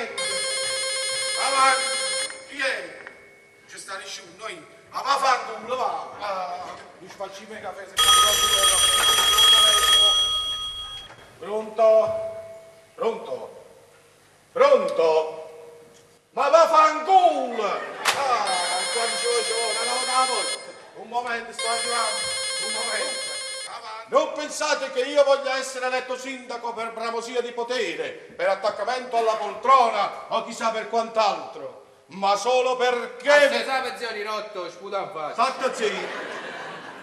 momento. Avanti, chi è? Non ci sta nessuno, noi. Ma va fanculo, va. Ah, mi sfacciamo il caffè se Pronto? Pronto? Pronto? Ma va fanculo! Ah, ancora ci vuole, una nota alla volta. Un momento, sto arrivando. Un momento. Non pensate che io voglia essere eletto sindaco per bramosia di potere, per attaccamento alla poltrona o chissà per quant'altro, ma solo perché... Se sa zio Nirotto, sputa in faccia. State zitto!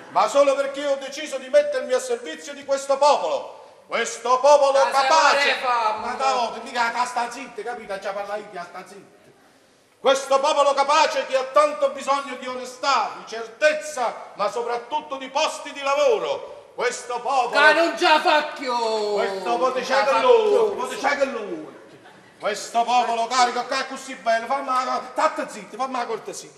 Ma solo perché ho deciso di mettermi a servizio di questo popolo. Questo popolo Ma se capace. vorrei fa- Ma da volta, mica la sta zitta, capito? Già parla io, sta zitta. Questo popolo capace che ha tanto bisogno di onestà, di certezza, ma soprattutto di posti di lavoro. Questo popolo. Che non già fa più! Questo popolo Non c'è già che fa lui, più. potete c'è che lui. Questo popolo carico che è così bello, fammi la tatta zitta, fammi la cortesia.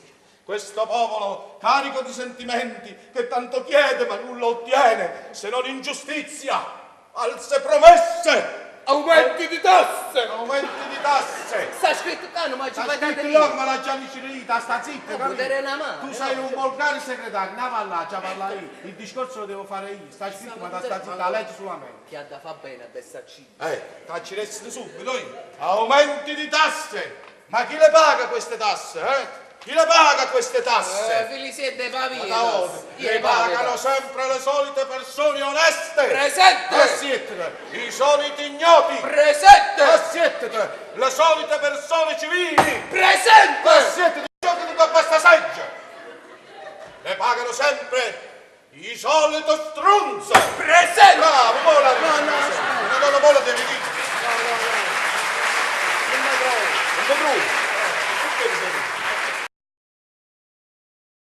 Questo popolo carico di sentimenti che tanto chiede ma nulla ottiene se non ingiustizia, false promesse, Aumenti di tasse! aumenti di tasse. Sta scritto qua, non mi ci Sta fai scritto dare là, ma l'ha già ricevuta, sta zitta, No, capito? potere una mano, Tu no, sei un volgare segretario, andiamo là, già parla io. Il discorso lo devo fare io, sta scritto ma sta zitta, la legge solamente. Chi ha da fa bene adesso a C. Tacci subito io. Aumenti di tasse! Ma chi le paga queste tasse, eh? Chi le paga queste tasse? Fili siete pavia. Ma da dove? Le pagano sempre le solite persone oneste! Presente! Assietete! I soliti ignoti! Presente! Assietete! Le solite persone civili! Presente! Assietete! Giocate da questa seggia! Le pagano sempre i soliti strunzo! Presente! Bravo, buona! No, no,